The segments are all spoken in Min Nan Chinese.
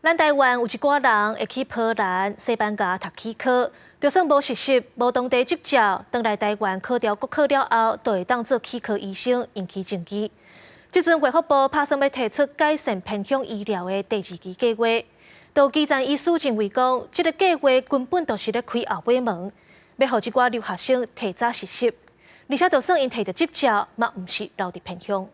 咱台灣有一寡人會去波蘭、西班牙讀齒科，就算無實習、無當地執照，轉來台灣考著國考了後，就會當做齒科醫生，用其證據。這陣衛福部拍算欲提出改善偏鄉醫療的第二期計劃，有基層醫師認為講，這个計劃根本就是咧開後尾門，欲予這寡留學生提早實習，而且就算𪜶提著執照，嘛毋是留佇偏鄉。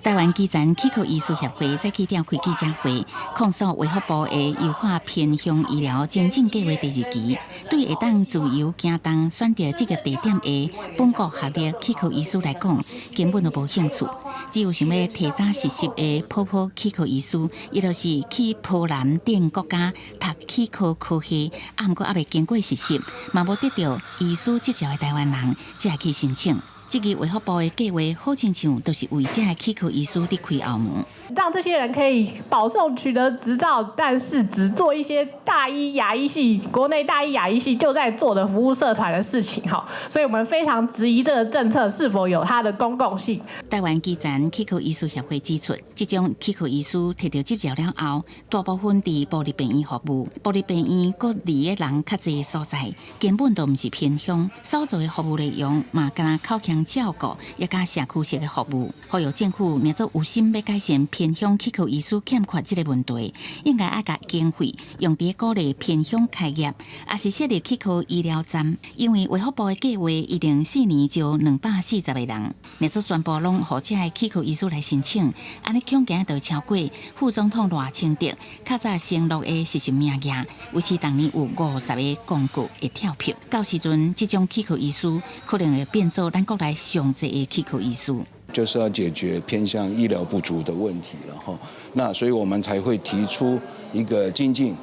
台灣基層齒科醫師協會再去召開記者會，控訴衛福部的優化偏鄉醫療精進計劃第二期，對會當自由行動選擇執業地點的本國學歷齒科醫師來講，根本就無興趣。只有想欲提早實習的泡泡齒科醫師，伊就是去波蘭等國家讀齒科科系，啊，毋過猶未經過實習，嘛無得著醫師執照的台灣人，才會去申請。這個衛福部的計劃，好親像都是為這个齒科醫師佇開後門，讓這些人可以保送取得執照，但是只做一些大一牙醫系、國內大一牙醫系就在做的服務社團的事情，哈，所以我們非常質疑這個政策是否有它的公共性。台灣基層齒科醫師協會指出，這種齒科醫師提著執照了後，大部分佇部立病院服務，部立病院閣離的人較濟所在，根本都毋是偏鄉，所做的服務內容嘛，敢若口腔照顧，也佮社區式的服務。呼籲政府若做有心欲改善偏鄉齒科醫師欠缺這个問題，應該愛共經費用佇鼓勵偏鄉開業，抑是設立齒科醫療站。因為衛福部的計劃一定4年招240個人，若做全部攏予這个齒科醫師來申請，按呢恐驚就會超過副總統賴清德較早承諾的實習名額，維持逐年有50個公告會跳票。到時陣，這種齒科醫師可能會變做咱國內上濟的齒科醫師。就是要解決偏鄉醫療不足的問題了哈，那所以我們才會提出一個精進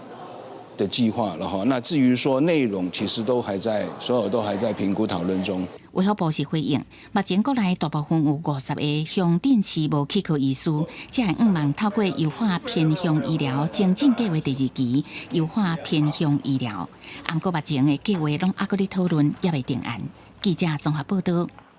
的計劃了哈。那至於說內容，其實都還在，所有都還在評估討論中。衛福部是回應，目前國內大部分有50個鄉鎮市無齒科醫師，才會向望透過優化偏鄉醫療精進計劃第二期，優化偏鄉醫療。毋過目前的計劃攏猶閣咧討論，猶未定案。記者綜合報道。